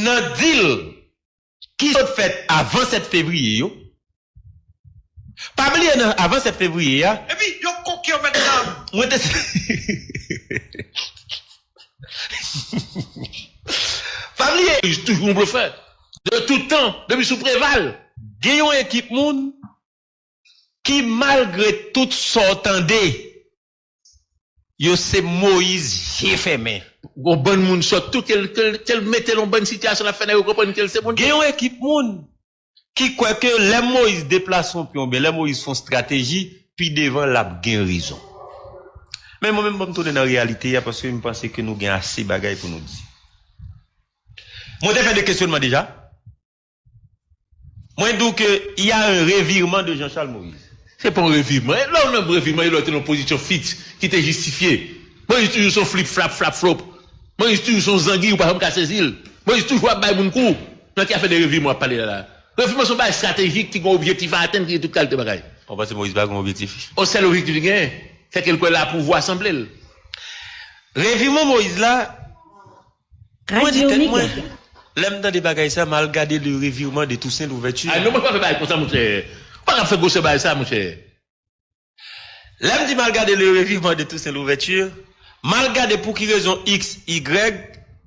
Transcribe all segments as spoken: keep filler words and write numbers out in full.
nan dil ki sot fèt avan sèt fevriye yo. Pa bliye nan avan sèt fevriye a. Epi yo koke yo mèt nan. Mwen te. Pa bliye. Li toujou yon blofè. De tout tan, depi sou Preval. Gen yon ekip moun ki, malgre tout sa w tande, yo se Moyiz je fèmen. Gon bann moun sòt tou, ke l, ke l, ke l mete l yon bann sitiyasyon, l ap fè nèg yo konprann ke l se moun. Gen yon ekip moun ki kwè ke lè Moyiz deplase yon pye oubyen lè Moyiz fè yon estrateji, pi devan l ap gen rezon. Men mwen menm, ban m tounen nan reyalite a, paske m panse ke nou gen ase bagay pou nou di. Mwen te fè de kesyonman deja. Mwen di w ke y a un revirement de Jean Charles Moïse. Se pa yon revirman. Lè w nan revirman, e lè w te nan pozisyon fiks ki te jistifye. Moïse toujou se yon flip, flap, flap, flop. Moïse toujou se yon zangi, ou pa janm ka sezi l. Moïse toujou ap bay moun kou. Nan ki afè de revirman w ap pale la la? Revirman se yon bagay estratejik ki gen objektif a atenn, ki gen tout kalite bagay. Ou panse Moïse pa gen objektif? Yon sèl objektif li genyen, se ke l kwè lapouvwa sanble l. Revirman Moïse la, mwen di tèt mwen, lè m tande bagay sa, m al gade le revirement de Toussaint Louverture. Ah non, mwen pa fè bagay konsa, monchè. Ou pa ka fè gwosè bagay sa, monchè. Lè m di m al gade le revirement de Toussaint Louverture, m al gade pou ki rezon X, Y,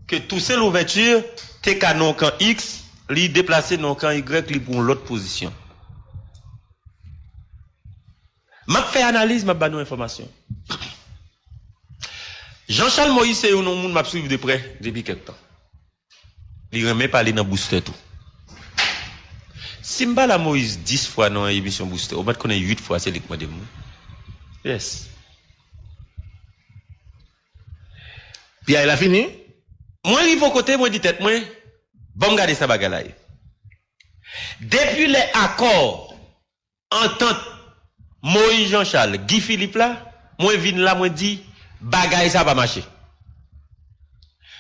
ke Toussaint Louverture te ka nan yon kan X, li deplase nan yon kan Y, li pran yon lòt pozisyon. M ap fè analiz, m ap ba nou enfòmasyon. Jean Charles Moïse se youn nan moun m ap swiv de prè depi kèk tan. Li renmen pale nan boustè tou. Si m pale a Moïse dis fwa nan yon emisyon boustè, ou mèt konnen uit fwa se li k mande m wi. Yes. Piyay la fini? Mwen rive yon kote, mwen di tèt mwen, ban m gade sa bagay la ye. Depi lè akò antant Moïse Jean Charles, Guy Philippe la, mwen vin la, mwen di, bagay sa pa mache.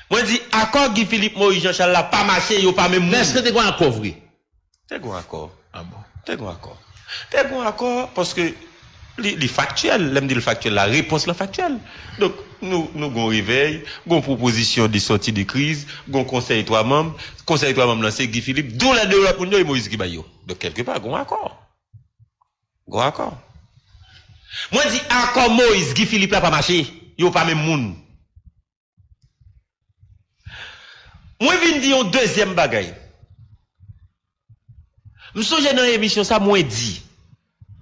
Mwen di, akò Guy Philippe, Moïse Jean Charles la pa mache, yo pa menm moun. Men èske te gen akò vre? Te gen akò. Ah bon? Te gen akò. Te gen akò, paske li, li faktyèl. Lè m di l faktyèl la, repons lan faktyèl. Donk, nou, nou gon revèy, gon pwopozisyon de sòti de kriz, gon konsèy twa manm. Konsèy twa manm lan se Guy Philippe, dou lè de lòt moun yo, e Moïse ki bay yo. Donk, kèlkepa, gon akò. Gon akò. Mwen di akò Moïse, Guy Philippe la pa mache. Yo pa menm moun. Mwen vin di yon dezyèm bagay. M sonje nan emisyon sa, mwen di,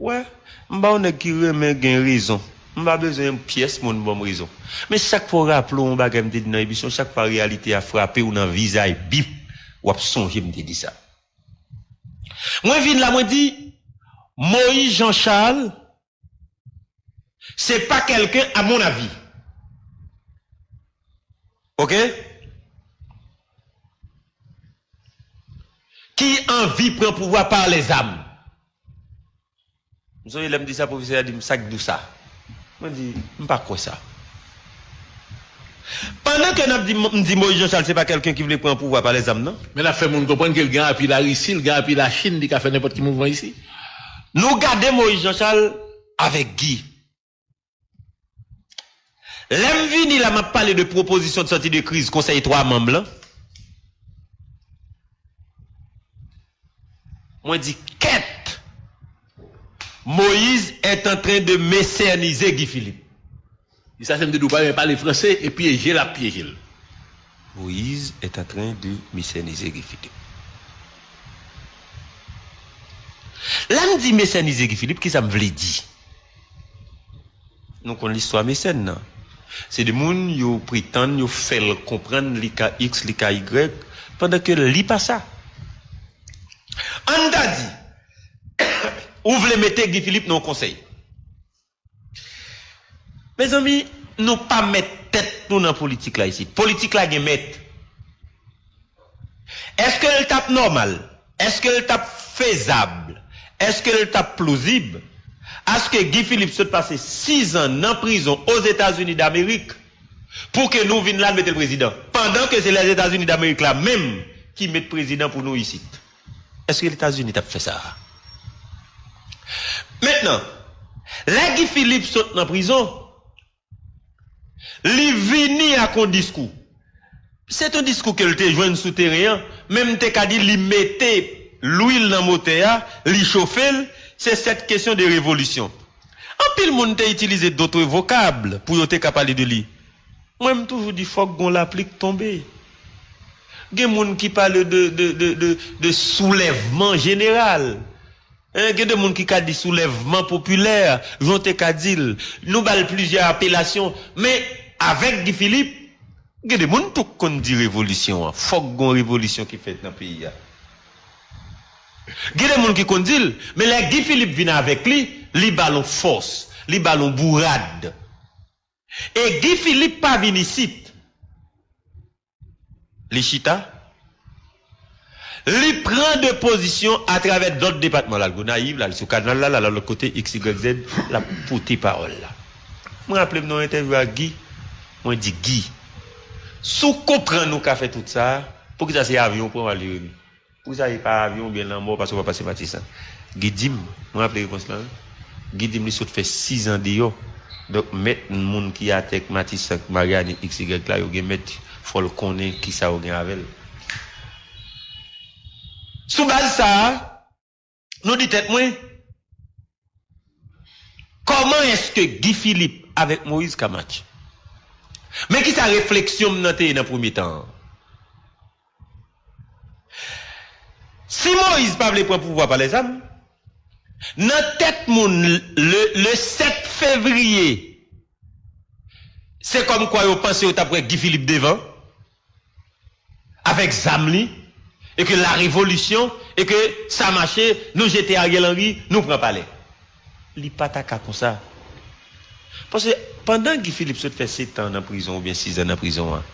wè, m pa yon nèg ki renmen gen rezon. M pa bezwen yon pyès moun ban m rezon. Men chak fwa w raple w yon bagay m te di nan emisyon, chak fwa reyalite a frape w nan vizaj, bip, w ap sonje m te di sa. Mwen vin la, mwen di, Moïse Jean Charles, se pa kèlken, à mon avis, oke, ki anvi pran pouvwa pa lèzam. M sonje lè m di sa, pwofesè a di m, sa k di w sa? Mwen di, m pa kwè sa. Pandan ke n ap di, m di Moïse Jean Charles se pa kèlken ki vle pran pouvwa pa lèzam, non. Men l ap fè moun konprann ke l gen apui Larisi, l gen apui Lachin, li ka fè nenpòt ki mouvman isi. Nou gade Moïse Jean Charles avèk Guy. Lè m vini la, m ap pale de pwopozisyon de sòti de kriz konsèy twa manm lan. Mwen di, kèt! Moïse est en train de mésèniser Guy Philippe. Li sa se m te di w pa renmen pale franse e pyeje l ap pyeje l. Moïse est en train de mésèniser Guy Philippe. Lè m di mésènize Guy Philippe, kisa m vle di? Nou konn listwa mesèn nan. Se de moun yo pretann, yo fè l konprann li ka X, li ka Y, pandan ke li pa sa. Ann ta di, ou vle mete Guy Philippe nan yon konsèy. Mezanmi, nou pa mèt tèt nou nan politik la isit. Politik la gen mèt. Èske l t ap nòmal? Èske l t ap fezab? Èske l t ap plozib? Aske Guy Philippe sot pase sizan nan prizon Ozetazini Damerik pou ke nou vin la n mete l prezidan? Pandan ke se Lèzetazini Damerik la menm ki met prezidan pou nou isit. Èske Letazini t ap fè sa? Mentnan, lè Guy Philippe sot nan prizon, li vini ak yon diskou. Se t yon diskou ke l te jwenn sou teren an, men m te ka di li mete lwil nan motè a, li chofe l, se cette question de révolution. Anpil moun te itilize d'autres vokables pou yo te ka pale de li. Mwen, m toujou di fòk gon lapli k tonbe. Gen moun ki pale de, de, de, de, de soulèvman jeneral. Hein, gen de moun ki ka di soulèvman popilè, jan w te ka di l. Nou ba l plizyè apelasyon, men avèk Guy Philippe, gen de moun tou k konn di revolisyon an. Fòk gon revolisyon ki fèt nan peyi a. Gen de moun ki konn di l, men lè Guy Philippe vin avèk li, li ba l yon fòs, li ba l yon bourad. E Guy Philippe pa vin isit. Li chita. Li pran de pozisyon atravè dòt depatman. L al Gonayiv, l al sou kanal la, l al lòt kote, X, Y, Z, l ap pote pawòl la. Mwen raple m nan yon entèvyou ak Guy, mwen di, Guy, si w konprann ou ka fè tout sa, poukisa se avyon w pran w al Jeremi? Poukisa e pa avyon oubyen lanmò paske w pa pase Matisan? Guy di m, mwen raple repons lan wi. Guy di m li sot fè sizan deyò. Donk, mèt moun ki atè k Matisan, k Maryani, X, Y la, yo gen mèt, fò l konnen kisa yo gen avè l. Sou baz sa a, nou di tèt mwen, kòman èske Guy Philippe avèk Moïse ka match? Men kisa refleksyon m nan te ye nan premye tan an. Si Moïse pa vle pran pouvwa pa lèzam, nan tèt moun, le, le sèt fevriye, se kòmkwa yo panse yo t ap wè Guy Philippe devan, avèk zam li, e ke la revolisyon, e ke sa mache, nou jete Ariel Henry, nou pran palè. Li pa ta ka konsa. Paske pandan Guy Philippe sot fè sèt an nan prizon oubyen sis an nan prizon an,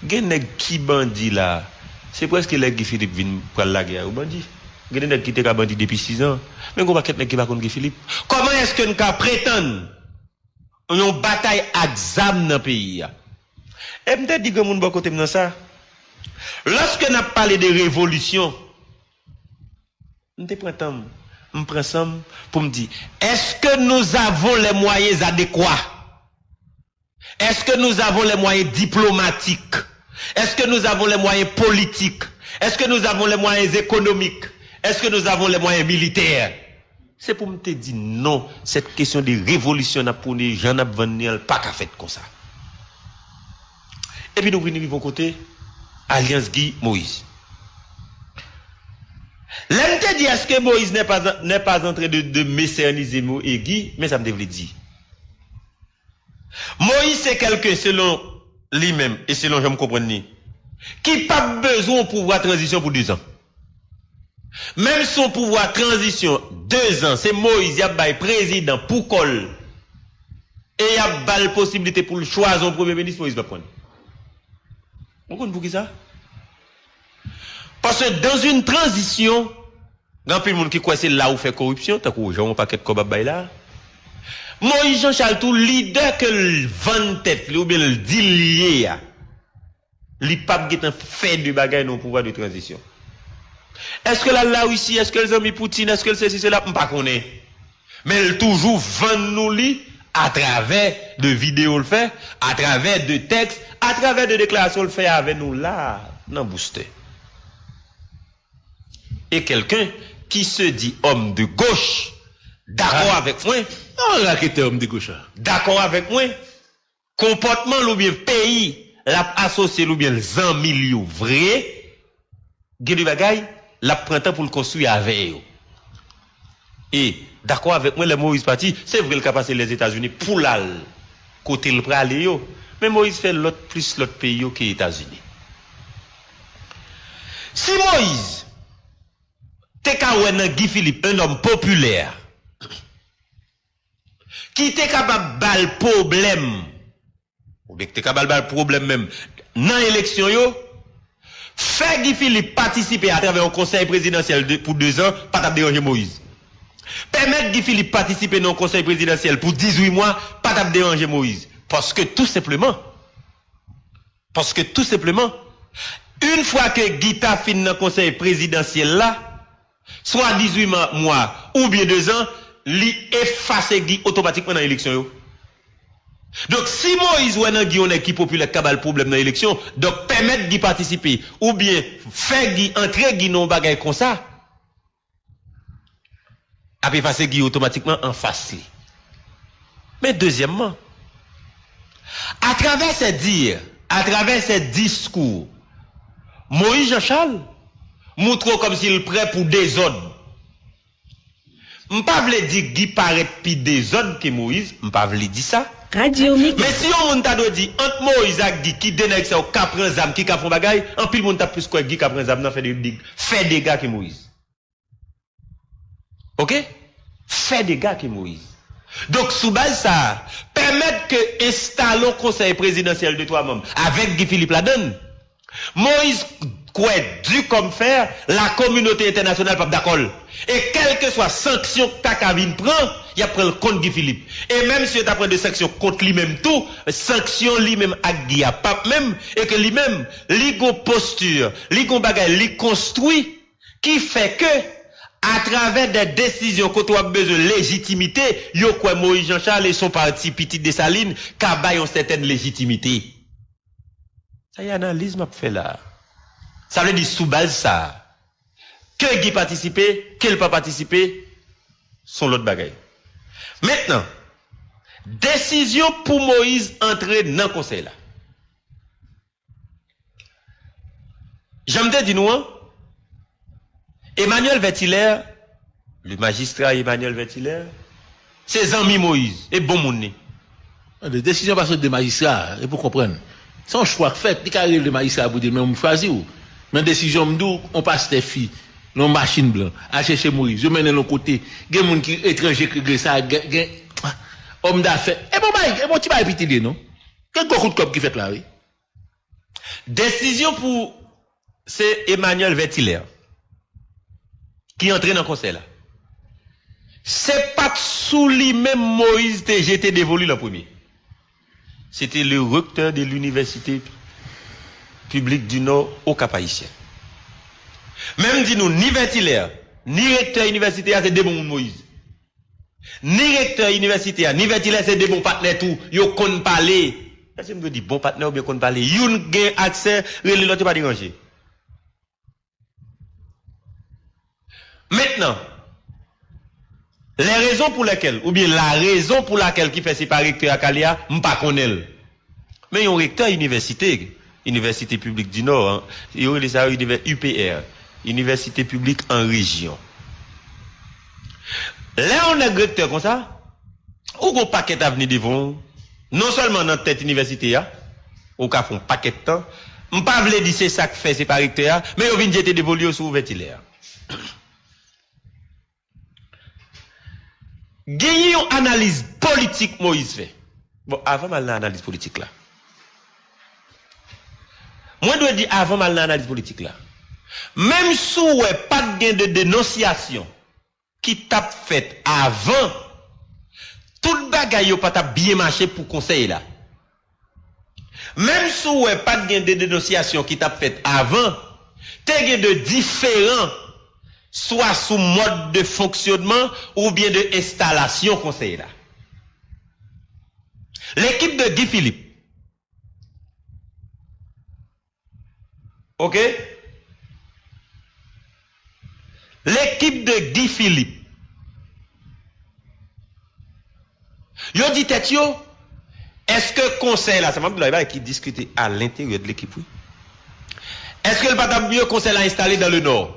gen nèg ki bandi la, se prèske lè Guy Philippe vin pral lage a yo bandi. Gen de nèg ki te ka bandi depi sis an, men gen yon pakèt nèg ki pa konn Guy Philippe. Kòman èske n ka pretann yon batay ak zam nan peyi a? E m te di granmoun bò kote m nan sa, lòske n ap pale de revolisyon, m te pran tan m, m pran san m pou m di, est-ce que nous avons les moyens adéquats? Est-ce que nous avons les moyens diplomatiques? Est-ce que nous avons les moyens politiques? Est-ce que nous avons les moyens économiques? Est-ce que nous avons les moyens militaires? Se pou m te di non, cette question de révolution n ap pwone, jan n ap vann li an, l pa ka fèt konsa. Epi nou vin rive yon kote, alyans Guy Moïse. Lè m te di, est-ce que Moïse n'est pas, n'est pas en train de, de m'éterniser, Mo-, e Guy, men sa m te vle di. Moïse se kèlken, selon li menm, e selon jan m konprann li, ki p ap bezwen yon pouvwa tranzisyon pou dezan. Menm si yon pouvwa tranzisyon dezan, se Moïse y ap bay prezidan pou kò l, e y ap ba l posiblite pou l chwazi yon premye minis, Moïse p ap pran l. Ou konn poukisa? Paske dans une transition, gen anpil moun ki kwè se la ou fè koripsyon, tankou jan yon pakèt kòb ap bay la. Moïse Jean Charles tou, lidè ke l vann tèt li oubyen l di l ye a, li p ap gentan fè de bagay nan yon pouvwa de tranzisyon. Èske l al Larisi? Èske l zanmi Poutine? Èske l sesi, sela? M pa konnen. Men l toujou vann nou li atravè de videyo l fè, atravè de tèks, atravè de deklarasyon l fè avè nou la, nan Boustè. Et quelqu'un qui se dit homme de gauche, dakò avèk mwen, yon raketè òm de goch la, dakò avèk mwen, konpòtman l oubyen peyi l ap asosye l oubyen zanmi l yo vre, gen de bagay l ap pran tan pou l konstwi avè yo. E, dakò avèk mwen, lè Moïse pati, se vre l ka pase Lèzetazini pou l al kote l prale yo, men Moïse fè lòt, plis lòt peyi yo ke Etazini. Si Moïse te ka wè nan Guy Philippe, un homme populaire, ki te kapab ba l pwoblèm, oubyen ki te ka ba l, ba l pwoblèm menm, nan eleksyon yo, fè Guy Philippe patisipe atravè yon konsèy prezidansyèl de, pou dezan, pa t ap deranje Moïse. Pèmèt Guy Philippe patisipe nan yon konsèy prezidansyèl pou dizuit mwa, pa t ap deranje Moïse. Paske tou senpleman, Paske tou senpleman, yon fwa ke Guy ta fin nan konsèy prezidansyèl la, swa dizuit mwa oubyen dezan, li efase Guy otomatikman nan eleksyon yo. Donk, si Moyiz wè nan Guy yon nèg ki popilè k ka ba l pwoblèm nan eleksyon, donk pèmèt Guy patisipe, oubyen fè Guy antre Guy nan yon bagay konsa, ap efase Guy otomatikman anfas li. Men dezyèmman, atravè sè dir, atravè sè diskou, Moyiz Jan Chal moutre w kòmsi l prè pou dezòd. M pa vle di Guy parèt pi dezòd ke Moyiz, m pa vle di sa. Men si yon moun ta dwe di ant Moyiz ak Guy ki de nèg sa yo ka pran zam, ki ka fè yon bagay, anpil moun t ap plis kwè Guy ka pran zam nan fè de, de, fè dega ke Moyiz. Oke? Fè dega ke Moyiz. Donk, sou baz sa a, pèmèt ke enstale yon konsèy prezidansyèl de twa manm avèk Guy Philippe ladan l, Moyiz kwè di kòm fè, lakominote entènasyonal p ap dakò l. E kèlkeswa sanksyon k ta ka vin pran, y ap pran l kont Guy Philippe. E menm si yo ta pran de sanksyon kont li menm tou, sanksyon li menm ak Guy a p ap menm, e ke li menm, li gon posti, li gon bagay, li konstwi, ki fè ke, atravè de desizyon kote w ap bezwen lejitimite, yo kwè Moyiz Jan Chal e son pati Pitit Desalin ka bay yon sètèn lejitimite. Sa e analiz m ap fè la a. Sa vle di sou baz sa a, ke Guy patisipe, ke l pa patisipe, s on lòt bagay. Mentnan, desizyon pou Moyiz antre nan konsèy la. Jan m te di nou an, Emmanuel Vertilaire, le magistrat Emmanuel Vertilaire, se zanmi Moyiz, e bon moun li. Tande, desizyon pa sot de majistra a, e pou konprann. Se yon chwa k fèt, li ka rele majistra a pou di l, men m chwazi w. Men desizyon m di w, yon pastè fi, nan yon machin blan, al chèche Moyiz, yo mennen l yon kote, gen moun ki etranje k regle sa, gen, gen òm dafè. E bon bagay, e bon ti bagay piti li ye, non? Gen gwo kout kòb ki fèt la, wi. Desizyon pou se Emmanuel Vertilaire ki antre nan konsèy la. Se pa t sou li menm Moyiz te jete devon li an premye. Se te le recteur de l'Université publique du Nord au Cap-Haïtien. Men m di nou, ni Vertilaire, ni rektè inivèsite a, se de bon moun Moyiz. Ni rektè inivèsite a, ni Vertilaire se de bon patnè tou. Yo konn pale. Èske m dwe di bon patnè oubyen konn pale? Youn gen aksè, rele lòt, yo pa deranje. Mentnan, les raisons pour lesquelles, oubyen la rezon pou lakèl ki fè se pa rektè a k ale a, m pa konnen l. Men yon rektè inivèsite, Inivèsite Piblik di Nò, an, yo rele sa yo inivè-, U P R, Inivèsite Piblik an Rejyon. Lè yon nèg rektè konsa, ou gon pakèt avni devan w, non sèlman nan tèt inivèsite a, ou ka fè yon pakèt tan. M pa vle di se sa k fè se pa rektè a, men yo vin jete devon li yo sou Vertilaire. Genyen yon analiz politik Moyiz fè. Bon, avan m al nan analiz politik la. Mwen dwe di avan m al nan analiz politik la. Menm si w wè pa t gen de denonsyasyon ki t ap fèt avan, tout bagay yo pa t ap byen mache pou konsèy la. Menm si w wè pa t gen de denonsyasyon ki t ap fèt avan, te gen de diferan swa sou mòd de fonksyonman oubyen de enstalasyon konsèy la. L'équipe de Guy Philippe. Oke? L'équipe de Guy Philippe. Yo di tèt yo, èske konsèy la, sa m ap di la, e bagay ki diskite à l'intérieur de l'équipe, wi. Èske l pa t ap mye konsèy la enstale dans le Nord?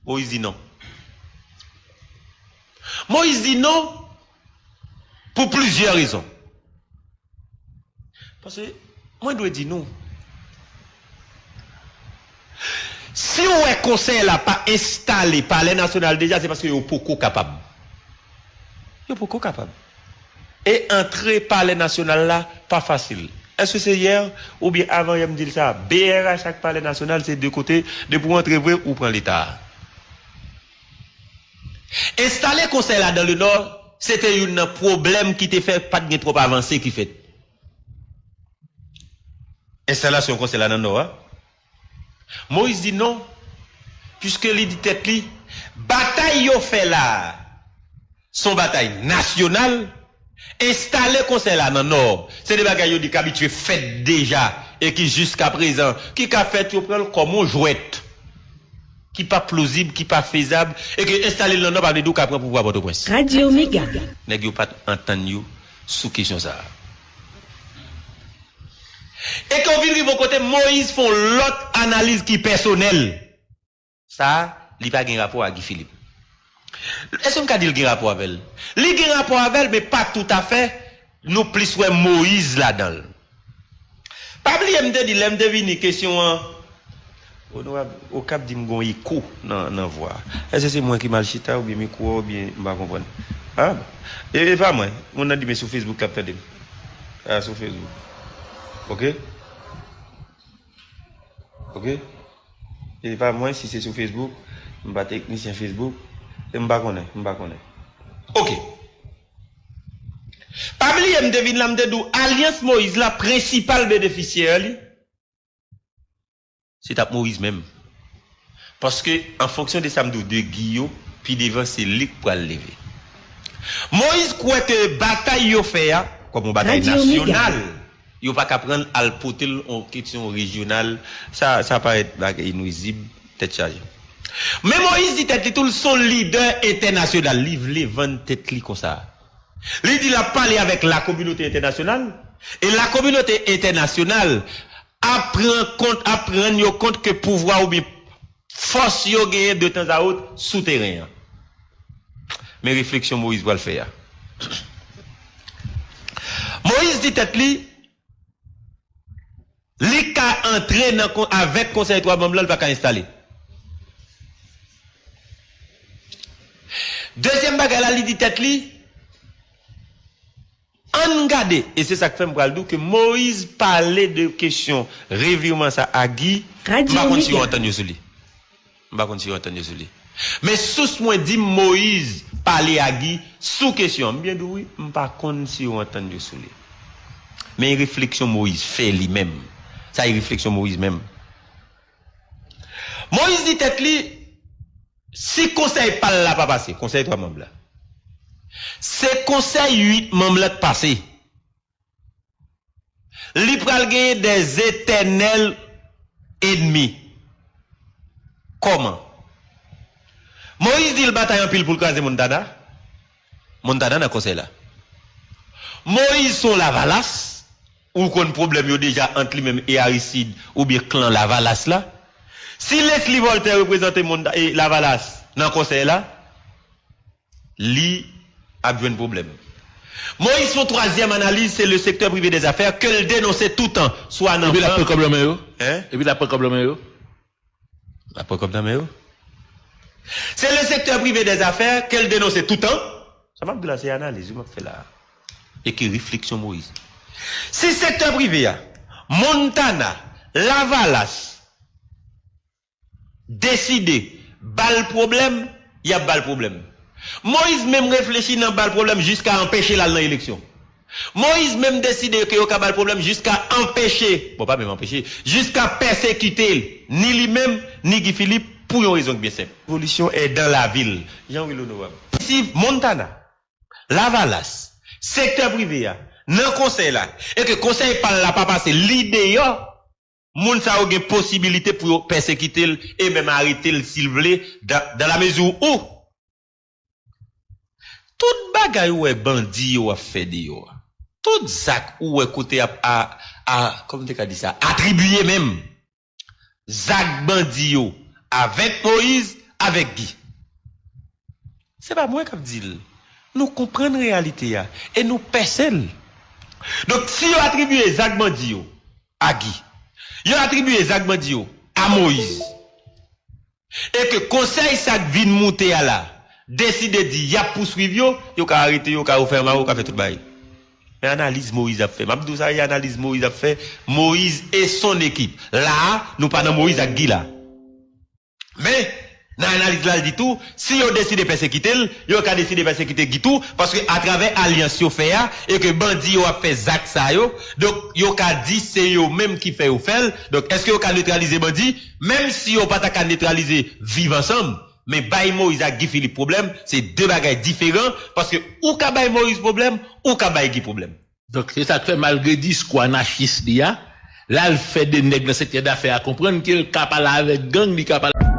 Moyiz di non. Moyiz di non pou plizyè rezon. Paske, mwen dwe di nou, si w wè konsèy la pa enstale Palè Nasyonal deja, se paske yo poko kapab. Yo poko kapab. E antre Palè Nasyonal la pa fasil. Èske se yè oubyen avan yè m di l sa? B R H ak Palè Nasyonal se de kote, depi w antre vre, ou pran Leta a. Enstale konsèy la dans le Nord, se te youn nan pwoblèm ki te fè pa t gen twòp avanse ki fèt. Enstalasyon konsèy la nan Nò a. Moyiz di non, piske li di tèt li, batay yo fè la a, se yon batay nasyonal, Enstale konsèy la nan Nò, se de bagay yo di k abitye fèt deja e ki jiskaprezan, ki ka fèt yo pran l kòm yon jwèt ki pa plozib, ki pa fezab, e ke enstale l nan Nò pa vle di w ka pran pouvwa Pòtoprens. Radyo Mega. Nèg yo pa t antann yo sou kesyon sa a. E ke w vin rive yon kote, Moyiz fè yon lòt analiz ki pèsonèl. Sa a, li pa gen rapò ak Guy Philippe. Èske m ka di l gen rapò avè l? Li gen rapò avè l, men pa toutafè. Nou plis wè Moyiz ladan l. Pa bliye m te di, lè m te vini, kesyon an, Onorab Okap di m gon eko nan, nan vwa a. Èske se mwen ki mal chita oubyen mikwo a oubyen m pa konprann? Ah, e, e pa mwen. Moun nan di men sou Facebook l ap tande m. Ah, sou Facebook. Oke? Oke? E pa mwen, si se sou Facebook, m pa teknisyen Facebook, e m pa konnen, m pa konnen. Oke. Pa bliye, m te vin la, m te di w, alyans Moyiz la, prensipal benefisyè li, se t ap Moyiz menm. Paske, an fonksyon de sa m di w de Guy yo, pi devan se li k pral leve. Moyiz kwè ke batay yo fè a, kòm yon batay nasyonal, yo pa ka pran l al pote l yon kesyon rejyonal, sa, sa parèt bagay nwizib, tèt chaje. Men Moyiz di tèt li tou, l se yon lidè entènasyonal, li vle vann tèt li konsa. Li di l ap pale avèk lakominote entènasyonal, e lakominote entènasyonal ap pran kont, ap rann yo kont ke pouvwa oubyen fòs yo genyen de tanzawot sou teren an. Men refleksyon Moyiz pral fè a. Moyiz di tèt li, li ka antre nan kon-, avèk Konsèy Twa Manm lan, li pa ka enstale. Dezyèm bagay la, li di tèt li, ann gade, e se sa k fè m pral di w ke Moyiz pale de kesyon revirman sa a Guy, m pa konn si yo antann yo sou li. M pa konn si yo antann yo sou li. Men sous mwen di m Moyiz pale a Guy sou kesyon an. M byen di w wi, m pa konn si yo antann yo sou li. Men e refleksyon Moyiz fè li menm. Sa e refleksyon Moyiz menm. Moyiz di tèt li, si konsèy pa l la pa pase, konsèy twa manm la, se konsèy uit manm la k pase. Li pral genyen des éternels ennemis. Kòman? Moyiz di l batay anpil pou l kraze Montana. Montana nan konsèy la. Moyiz se yon Lavalas, ou konn pwoblèm yo deja ant li menm e Aristide oubyen klan Lavalas la. Si Leslie Voltaire reprezante Monta-, e Lavalas nan konsèy la, li ap jwenn pwoblèm. Moyiz fè yon twazyèm analiz, se le secteur privé des affaires ke l denonse toutan, swa nan... Epi l ap pran kòb nan men yo? Hein? Epi l ap pran kòb nan men yo? L ap pran kòb nan men yo? Se le secteur privé des affaires ke l denonse toutan. Sa m ap di la, se analiz wi m ap fè la a. E ki refleksyon Moyiz. Si sektè prive a, Montana, Lavalas, deside ba l pwoblèm, y ap ba l pwoblèm. Moyiz menm reflechi nan ba l pwoblèm jiska anpeche l al nan eleksyon. Moyiz menm deside ke yo ka ba l pwoblèm jiska anpeche, bon, pa menm anpeche, jiska pèsekite l, ni li menm, ni Guy Philippe, pou yon rezon ki byen senp. Révolution est dans la ville. Jean Will Honorable. Si Montana, Lavalas, sektè prive a, nan konsèy la, e ke konsèy pa l la pa pase, li deyò, moun sa yo gen posibilite pou yo pèsekite l e menm arete l si l vle, dans, dans la mesure où tout bagay ou wè bandi yo ap fè deyò a, tout zak ou wè kote ap a, a, kòman m te ka di sa, atribiye menm zak bandi yo avèk Moyiz, avèk Guy. Se pa mwen k ap di l. Nou konprann reyalite a e nou pèse l. Donk, si yo atribiye zak bandi yo a Guy, yo atribiye zak bandi yo a Moyiz, e ke konsèy sa k vin moute a la deside di y ap pouswiv yo, yo ka arete yo, yo ka ofè anba yo, yo ka fè tout bagay. Men analiz Moyiz ap fè. M ap di w sa, e analiz Moyiz ap fè, Moyiz et son équipe. La a, nou pa nan Moyiz ak Guy la. Men, nan analiz la, l di tou, si yo deside pèsekite l, yo ka deside pèsekite Guy tou, paske atravè alyans yo fè a, e ke bandi yo ap fè zak sa yo, donk, yo ka di se yo menm ki fè yo fè l. Donk, èske yo ka netralize bandi? Menm si yo pa ta ka netralize Viv Ansanm, Men bay Moïse ak Guy Philippe pwoblèm, se de bagay diferan, paske ou ka bay Moïse pwoblèm, ou ka bay Guy pwoblèm. Donk, se sa k fè, malgre diskou anachis li a, l al fè de nèg nan sektè dafè a konprann ke l ka pale avèk gang, li ka pale.